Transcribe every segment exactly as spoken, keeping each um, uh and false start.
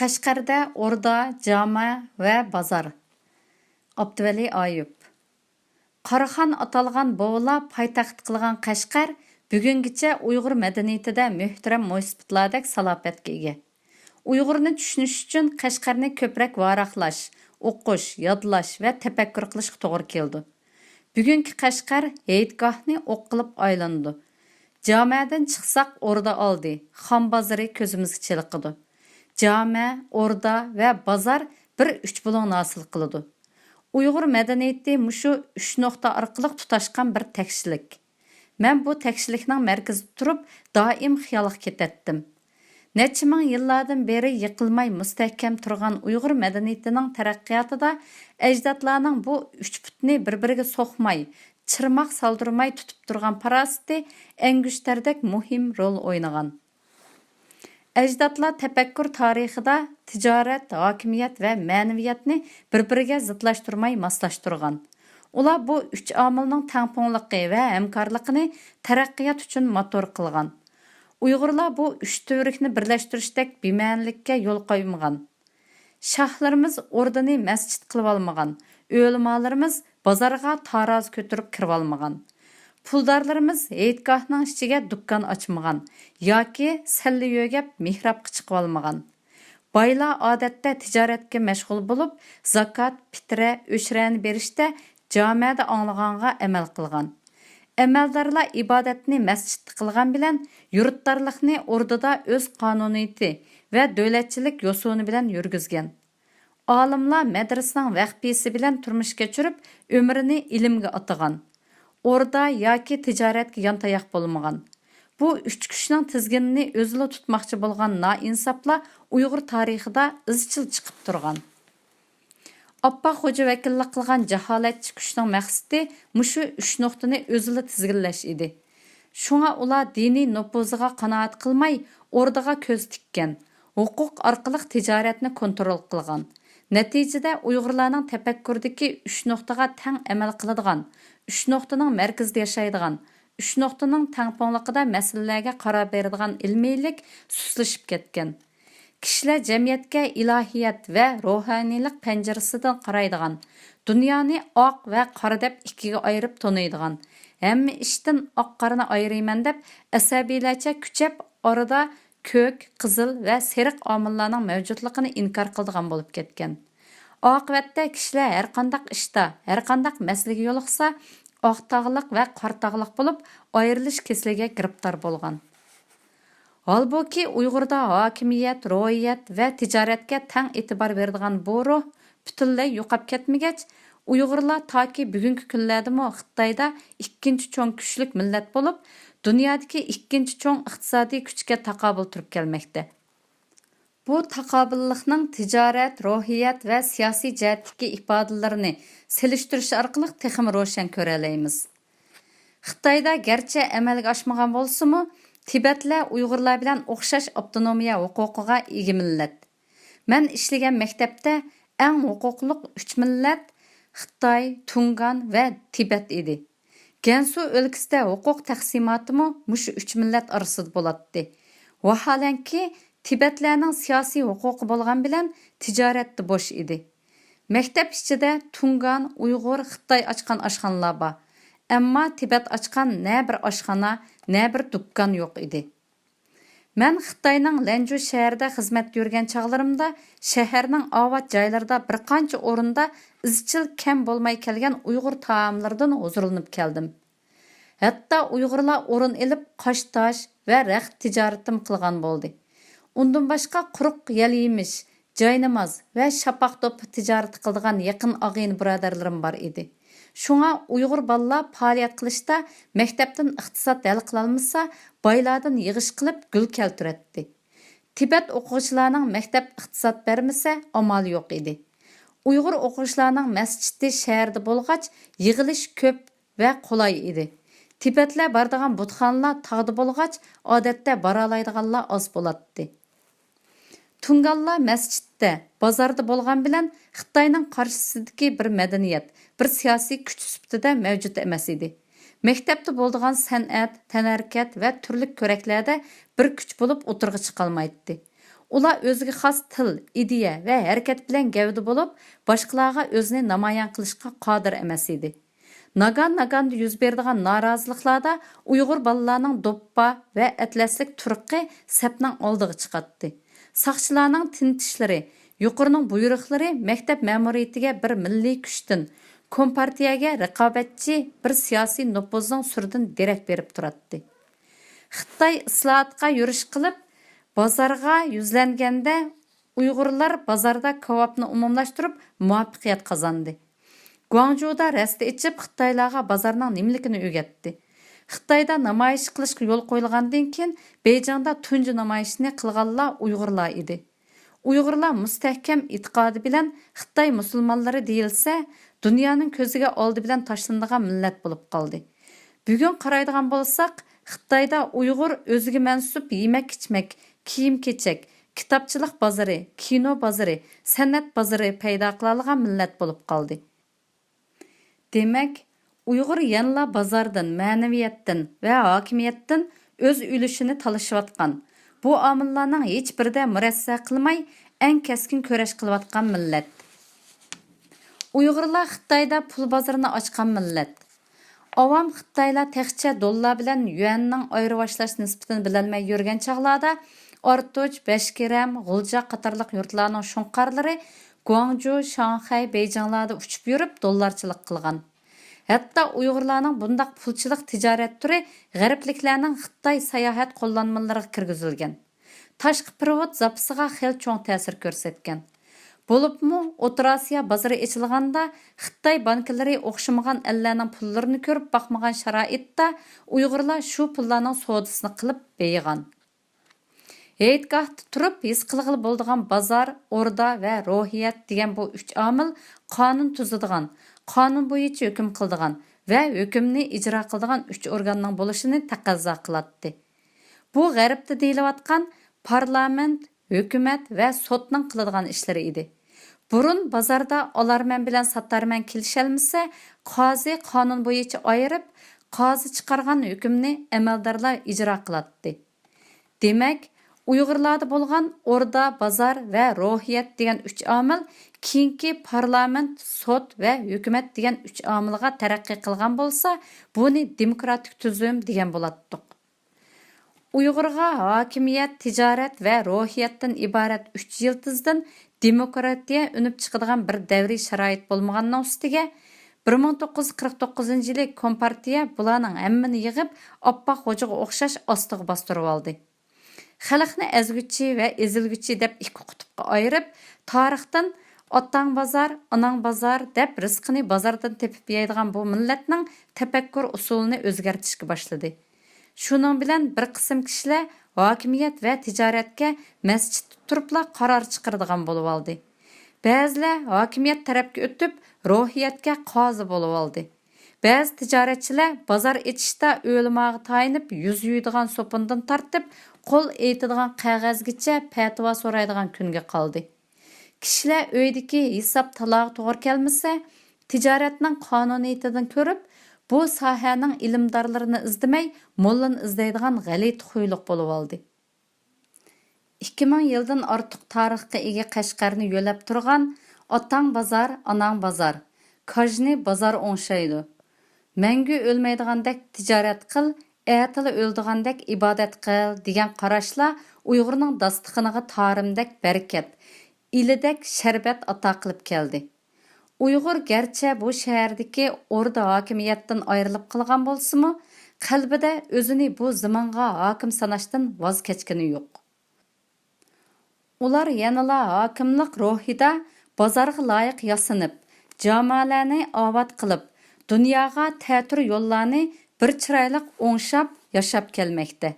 قەشقەردە ئوردا، جامە ۋە بازار. ئابدۇۋەلى ئايۇپ. قاراخان ئاتالغان بوۋىلار پايتەخت قىلغان قەشقەر بۈگۈنگىچە ئۇيغۇر مەدەنىيىتىدە مۆھتەرەم مويسىپىتلاردەك سالاپەتكە ئىگە. ئۇيغۇرنى چۈشىنىش ئۈچۈن قەشقەرنى كۆپرەك ۋاراقلاش، ئوقۇش، يادلاش ۋە تەپەككۇر قىلىشقا توغرا كېلىدۇ. بۈگۈنكى قەشقەر ھېيتگاھنى ئوق قىلىپ ئايلىنىدۇ. جامەدىن چىقساق ئوردا ئالدى، خان بازىرى كۆزىمىزگە چېلىقىدۇ. جامە، ئوردا ۋە بازار بىر ئۈچ بۇلۇڭنى ھاسىل قىلىدۇ. ئۇيغۇر مەدەنىيىتى مۇشۇ ئۈچ نۇقتا ئارقىلىق تۇتاشقان بىر تەكشىلىك. مەن بۇ تەكشىلىكنىڭ مەركىزىدە تۇرۇپ دائىم خىيالغا كېتەتتىم. نەچچە مىڭ يىللاردىن بېرى يىقىلماي مۇستەھكەم تۇرغان ئۇيغۇر مەدەنىيىتىنىڭ تەرەققىياتىدا ئەجدادلارنىڭ بۇ ئۈچ پۇتنى بىر-بىرىگە سوقماي، چىرماق سالدۇرماي تۇتۇپ تۇرغان پاراسىتى ئەنگۈشتەردەك مۇھىم رول ئوينىغان. ئەجدادلار تەپەككۇر تارىخىدا تىجارەت، ھاكىمىيەت ۋە مەنىۋىيەتنى بىر-بىرىگە زىتلاشتۇرماي ماسلاشتۇرغان. ئۇلار بۇ ئۈچ ئامىلنىڭ تەڭپۇڭلۇقى ۋە ھەمكارلىقىنى تەرەققىيات ئۈچۈن موتور قىلغان. ئۇيغۇرلار بۇ ئۈچ تۈۋرۈكنى بىرلەشتۈرۈشتەك بىمەنىلىككە يول قويمىغان. شاھلىرىمىز ئوردىنى مەسچىت قىلىۋالمىغان، ئۆلىمالىرىمىز بازارغا تارازا كۆتۈرۈپ كىرىۋالمىغان. پۇلدارلىرىمىز ھېيتگاھنىڭ ئىچىگە دۇكان ئاچمىغان ياكى سەللە يۆگەپ مېھرابقا چىقىۋالمىغان. بايلار ئادەتتە تىجارەتكە مەشغۇل بولۇپ، زاكات، پىترە، ئۆشرەنى بېرىشتە جامەدە ئاڭلىغانغا ئەمەل قىلغان. ئەمەلدارلار ئىبادەتنى مەسچىتتە قىلغان بىلەن، يۇرتدارلىقنى ئوردىدا ئۆز قانۇنىيىتى ۋە دۆلەتچىلىك يوسۇنى بىلەن يۈرگۈزگەن. ئالىملار مەدرىسىنىڭ ۋەخپىسى بىلەن تۇرمۇش كەچۈرۈپ، ئۆمرىنى ئىلىمگە ئاتىغان. ئوردا ياكى تىجارەتكە يانتاياق بولمىغان. بۇ ئۈچ كۈچنىڭ تىزگىنىنى ئۆزىلا تۇتماقچى بولغان نائىنساپلار ئۇيغۇر تارىخىدا ئىزچىل چىقىپ تۇرغان. ئاپپاق خوجا ۋەكىللىك قىلغان جاھالەتچى كۈچنىڭ مەقسىتى مۇشۇ ئۈچ نۇقتىنى ئۆزىلا تىزگىنلەش ئىدى. شۇڭا ئۇلار دىنىي نوپۇزىغا قانائەت قىلماي، ئوردىغا كۆز تىككەن، ھوقۇق ئارقىلىق تىجارەتنى كونترول قىلغان. نەتىجىدە ئۇيغۇرلارنىڭ تەپەككۇرىدىكى ئۈچ نۇقتىغا تەڭ ئەمەل قىلىدىغان، ئۈچ نۇقتىنىڭ مەركىزىدە ياشايدىغان، ئۈچ نۇقتىنىڭ تەڭپۇڭلۇقىدا مەسىلىلەرگە قارار بېرىدىغان ئىلمىيلىك سۇسلىشىپ كەتكەن. كىشىلەر جەمئىيەتكە ئىلاھىيەت ۋە روھانىيلىق پەنجىرىسىدىن قارايدىغان، دۇنيانى ئاق ۋە قارا دەپ ئىككىگە ئايرىپ تونۇيدىغان، ھەممە ئىشتىن ئاق-قارىنى ئايرىيمەن دەپ ئەسەبىيلەرچە كۈچەپ ئارىدا كۆك، قىزىل ۋە سېرىق ئامىللارنىڭ مەۋجۇتلۇقىنى ئىنكار قىلىدىغان بولۇپ كەتكەن. ئاقىۋەتتە كىشىلەر ھەرقانداق ئىشتا، ھەرقانداق مەسىلىگە يولۇقسا، ئاق تاغلىق ۋە قارا تاغلىق بولۇپ، ئايرىلىش كېسىلىگە گىرىپتار بولغان. ھالبۇكى، ئۇيغۇردا ھاكىمىيەت، روھىيەت ۋە تىجارەتكە تەڭ ئېتىبار بېرىدىغان بۇ روھ پۈتۈنلەي يوقاپ كەتمىگەچ، ئۇيغۇرلار تاكى بۈگۈنكى كۈنلەردىمۇ خىتايدا ئىككىنچى چوڭ كۈچلۈك مىللەت بولۇپ، دۇنيادىكى ئىككىنچى چوڭ ئىقتىسادىي كۈچكە تاقابىل تۇرۇپ كەلمەكتە. بۇ تاقابىللىقنىڭ تىجارەت، روھىيەت ۋە سىياسىي جەھەتتىكى ئىپادىلىرىنى سېلىشتۇرۇش ئارقىلىق تېخىمۇ روشەن كۆرەلەيمىز. خىتايدا گەرچە ئەمەلگە ئاشمىغان بولسىمۇ، تىبەتلەر ئۇيغۇرلار بىلەن ئوخشاش ئاپتونومىيە ھوقۇقىغا ئىگە مىللەت. مەن ئىشلىگەن مەكتەپتە ئەڭ ھوقۇقلۇق ئۈچ مىللەت خىتاي، تۇڭگان ۋە تىبەت ئىدى. گەنسۇ ئۆلكىسىدە ھوقۇق تەقسىماتىمۇ مۇشۇ ئۈچ مىللەت ئارىسىدا بولاتتى. ۋاھالەنكى، تىبەتلەرنىڭ سىياسىي ھوقۇقى بولغان بىلەن تىجارەتتە بوش ئىدى. مەكتەپ ئىچىدە تۇڭگان، ئۇيغۇر، خىتاي ئاچقان ئاشخانىلار بار. ئەمما تىبەت ئاچقان نە بىر ئاشخانا، نە بىر دۇكان يوق ئىدى. مەن خىتاينىڭ لەنجۇ شەھىرىدە خىزمەتتە يۈرگەن چاغلىرىمدا شەھەرنىڭ ئاۋات جايلىرىدا بىر قانچە ئورۇندا ئىزچىل كەم بولماي كەلگەن ئۇيغۇر تائاملىرىدىن ھۇزۇرلىنىپ كەلدىم. ھەتتا ئۇيغۇرلار ئورۇن ئېلىپ قاشتاش ۋە رەخت تىجارىتىمۇ قىلغان بولدى. ئۇندىن باشقا قۇرۇق يەل يېمىش، جايناماز ۋە شاپاق دوپپا تىجارىتى قىلىدىغان يېقىن ئاغىنە بۇرادەرلىرىم بار ئىدى. شۇڭا ئۇيغۇر بالىلار پائالىيەت قىلىشتا مەكتەپتىن ئىقتىساد ھەل قىلالمىسا، بايلاردىن يىغىش قىلىپ گۈل كەلتۈرەتتى. تىبەت ئوقۇغۇچىلارنىڭ مەكتەپ ئىقتىساد بەرمىسە ئامالى يوق ئىدى. ئۇيغۇر ئوقۇغۇچىلارنىڭ مەسچىتى شەھەردە بولغاچ، يىغىلىش كۆپ ۋە قولاي ئىدى. تىبەتلەر بارىدىغان بۇتخانىلار تاغدا بولغاچ، ئادەتتە بارالايدىغانلار ئاز بولاتتى. تۇڭگانلار مەسچىتتە، بازاردا بولغان بىلەن خىتاينىڭ قارشىسىدىكى بىر مەدەنىيەت، بىر سىياسىي كۈچ سۈپىتىدە مەۋجۇت ئەمەس ئىدى. مەكتەپتە بولىدىغان سەنئەت، تەنھەرىكەت ۋە تۈرلۈك كۆرەكلەردە بىر كۈچ بولۇپ ئوتتۇرىغا چىقالمايتتى. ئۇلار ئۆزىگە خاس تىل، ئىدىيە ۋە ھەرىكەت بىلەن گەۋدە بولۇپ، باشقىلارغا ئۆزىنى نامايان قىلىشقا قادىر ئەمەس ئىدى. ناگان-ناگاندا يۈز بېرىدىغان نارازىلىقلاردا ئۇيغۇر بالىلارنىڭ دوپپا ۋە ئەتلەسلىك تۇرقى سەپنىڭ ئالدىغا چىقاتتى. ساقچىلارنىڭ تىنتىشلىرى، يۇقىرىنىڭ بۇيرۇقلىرى مەكتەپ مەمۇرىيىتىگە بىر مىللىي كۈچتىن، كومپارتىيەگە رىقابەتچى بىر سىياسىي نوپۇزنىڭ سۈرىدىن دېرەك بېرىپ تۇراتتى. خىتاي ئىسلاھاتقا يۈرۈش قىلىپ، بازارغا يۈزلەنگەندە، ئۇيغۇرلار بازاردا كاۋاپنى ئومۇملاشتۇرۇپ، مۇۋەپپەقىيەت قازاندى. گۇاڭجۇدا رەستە ئېچىپ، خىتايلارغا بازارنىڭ نېمىلىكىنى ئۆگەتتى. خىتايدا نامايىش قىلىشقا يول قويۇلغاندىن كېيىن، بېيجىڭدا تۇنجى نامايىشنى قىلغانلار ئۇيغۇرلار ئىدى. ئۇيغۇرلار مۇستەھكەم ئېتىقادى بىلەن خىتاي مۇسۇلمانلىرى دېيىلسە، دۇنيانىڭ كۆزىگە ئالدى بىلەن تاشلىنىدىغان مىللەت بولۇپ قالدى. بۈگۈن قارايدىغان بولساق، خىتايدا ئۇيغۇر ئۆزىگە مەنسۇپ يېمەك-ئىچمەك، كىيىم-كېچەك، كىتابچىلىق بازىرى، كىنو بازىرى، سەنئەت بازىرى پەيدا قىلالىغان مىللەت بولۇپ قالدى. دېمەك، ئۇيغۇر يەنىلا بازاردىن، مەنىۋىيەتتىن ۋە ھاكىمىيەتتىن ئۆز ئۈلۈشىنى تالىشىۋاتقان، بۇ ئامىللارنىڭ ھېچبىرىدە مۇرەسسە قىلماي، ئەڭ كەسكىن كۈرەش قىلىۋاتقان مىللەت. ئۇيغۇرلار خىتايدا پۇل بازىرىنى ئاچقان مىللەت. ئاۋام خىتايلار تېخىچە دوللار بىلەن يۈەننىڭ ئايرىۋاشلاش نىسبىتىنى بىلەلمەي يۈرگەن چاغلاردا، ئارتۇچ، بەشكىرەم، غۇلجا قاتارلىق يۇرتلارنىڭ شۇڭقارلىرى گۇاڭجۇ، شاڭخەي، بېيجىڭلاردا ئۇچۇپ يۈرۈپ دوللارچىلىق قىلغان. ھەتتا ئۇيغۇرلارنىڭ بۇنداق پۇلچىلىق تىجارەت تۈرى غەربلىكلەرنىڭ خىتاي ساياھەت قوللانمىلىرىغا كىرگۈزۈلگەن. تاشقى پېرېۋوت زاپىسىغا خېلى چوڭ تەسىر كۆرسەتكەن. بولۇپمۇ ئوتتۇرا ئاسىيا بازىرى ئېچىلغاندا، خىتاي بانكىلىرى ئوخشىمىغان ئەللەرنىڭ پۇللىرىنى كۆرۈپ باقمىغان شارائىتتا، ئۇيغۇرلار شۇ پۇللارنىڭ سودىسىنى قىلىپ بېيىغان. ھېيتگاھتا تۇرۇپ ھېس قىلغىلى بولىدىغان بازار، ئوردا ۋە روھىيەت دېگەن بۇ ئۈچ ئامىل قانۇن تۈزىدىغان، قانۇن بويىچە ھۆكۈم قىلىدىغان ۋە ھۆكۈمنى ئىجرا قىلىدىغان ئۈچ ئورگاننىڭ بولۇشىنى تەقەززا قىلاتتى. بۇ غەربتە دېيىلىۋاتقان پارلامېنت، ھۆكۈمەت ۋە سوتنىڭ قىلىدىغان ئىشلىرى ئىدى. بۇرۇن بازاردا ئالارمەن بىلەن ساتارمەن كېلىشەلمىسە، قازى قانۇن بويىچە ئايرىپ، قازى چىقارغان ھۆكۈمنى ئەمەلدارلار ئىجرا قىلاتتى. دېمەك، ئۇيغۇرلاردا بولغان ئوردا، بازار ۋە روھىيەت دېگەن ئۈچ ئامىل كېيىنكى پارلامېنت، سوت ۋە ھۆكۈمەت دېگەن ئۈچ ئامىلغا تەرەققىي قىلغان بولسا، بۇنى دېموكراتىك تۈزۈم دېگەن بولاتتۇق. ئۇيغۇرغا ھاكىمىيەت، تىجارەت ۋە روھىيەتتىن ئىبارەت ئۈچ يىلتىزدىن دېموكراتىيە ئۈنۈپ چىقىدىغان بىر دەۋرىي شارائىت بولمىغاننىڭ ئۈستىگە، بىر مىڭ توققۇز يۈز قىرىق توققۇزىنچى يىلى كومپارتىيە بۇلارنىڭ ھەممىنى يىغىپ، ئاپئاق غوجىغا ئوخشاش ئاستىغا باستۇرۇۋالدى. خەلقنى ئەزگۈچى ۋە ئېزىلگۈچى دەپ ئىككى قۇتۇپقا ئايرىپ، تارىختىن «ئاتاڭ بازار، ئاناڭ بازار» دەپ رىزقىنى بازاردىن تېپىپ يەيدىغان بۇ مىللەتنىڭ تەپەككۇر ئۇسۇلىنى ئۆزگەرتىشكە باشلىدى. شۇنىڭ بىلەن بىر قىسىم كىشىلەر ھاكىمىيەت ۋە تىجارەتكە مەسچىتتە تۇرۇپلا قارار چىقىرىدىغان بولۇۋالدى. بەزىلەر ھاكىمىيەت تەرەپكە ئۆتۈپ، روھىيەتكە قازى بولۇۋالدى. بەزى تىجارەتچىلەر بازار ئېچىشتا ئۆلىماغا تايىنىپ يۈز يۇيىدىغان سوپۇندىن تارتىپ، قول ئېيتىدىغان قەغەزگىچە پەتىۋا سورايدىغان كۈنگە قالدى. كىشىلەر ئۆيدىكى ھېساب تالاغا توغرا كەلمىسە، تىجارەتنىڭ قانۇنىيىتىدىن كۆرۈپ، بۇ ساھەنىڭ ئىلىمدارلىرىنى ئىزدىمەي، موللىنى ئىزدەيدىغان غەلىتە خۇيلۇق بولۇۋالدى. ئىككى مىڭ يىلدىن ئارتۇق تارىخقا ئىگە قەشقەرنى يۆلەپ تۇرغان «ئاتاڭ بازار، ئاناڭ بازار، كاجنى بازار ئوڭشايدۇ، مەڭگۈ ئۆلمەيدىغاندەك تىجارەت قىل، ئەتىلا ئۆلىدىغاندەك ئىبادەت قىل» دېگەن قاراشلار ئۇيغۇرنىڭ داستىخىنىغا تارىمدەك بەرىكەت، ئىلىدەك شەربەت ئاتا قىلىپ كەلدى. ئۇيغۇر گەرچە بۇ شەھەردىكى ئوردا ھاكىمىيەتتىن ئايرىلىپ قالغان بولسىمۇ، قەلبىدە ئۆزىنى بۇ زېمىنغا ھاكىم ساناشتىن ۋاز كەچكىنى يوق. ئۇلار يەنىلا ھاكىملىق روھىدا بازارغا لايىق ياسىنىپ، جامالەرنى ئاۋات قىلىپ، دۇنياغا تەتۈر يوللارنى بىر چىرايلىق ئوڭشاپ ياشاپ كەلمەكتە.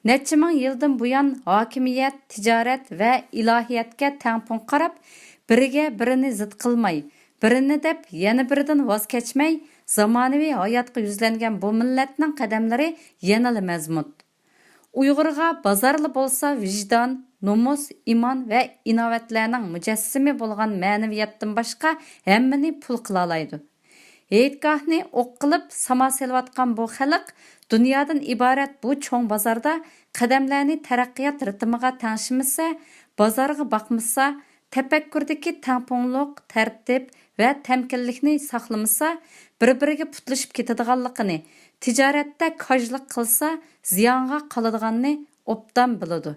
نەچچە مىڭ يىلدىن بۇيان ھاكىمىيەت، تىجارەت ۋە ئىلاھىيەتكە تەڭپۇڭ قاراپ، بىرىگە بىرىنى زىت قىلماي، بىرىنى دەپ يەنە بىرىدىن ۋاز كەچمەي، زامانىۋى ھاياتقا يۈزلەنگەن بۇ مىللەتنىڭ قەدەملىرى يەنىلا مەزمۇت. ئۇيغۇرغا بازارلا بولسا ۋىجدان، نومۇس، ئىمان ۋە ئىناۋەتلەرنىڭ مۇجەسسىمى بولغان مەنىۋىيەتتىن باشقا ھەممىنى پۇل قىلالايدۇ. ھېيتگاھنى ئوق قىلىپ ساما سېلىۋاتقان بۇ خەلق دۇنيادىن ئىبارەت بۇ چوڭ بازاردا قەدەملەرنى تەرەققىيات رىتىمىغا تەڭشىمىسە، بازارغا باقمىسا، تەپەككۇردىكى تەڭپۇڭلۇق، تەرتىپ ۋە تەمكىنلىكنى ساقلىمىسا، بىر-بىرىگە پۇتلىشىپ كېتىدىغانلىقىنى، تىجارەتتە كاجلىق قىلسا، زىيانغا قالىدىغاننى ئوبدان بىلىدۇ.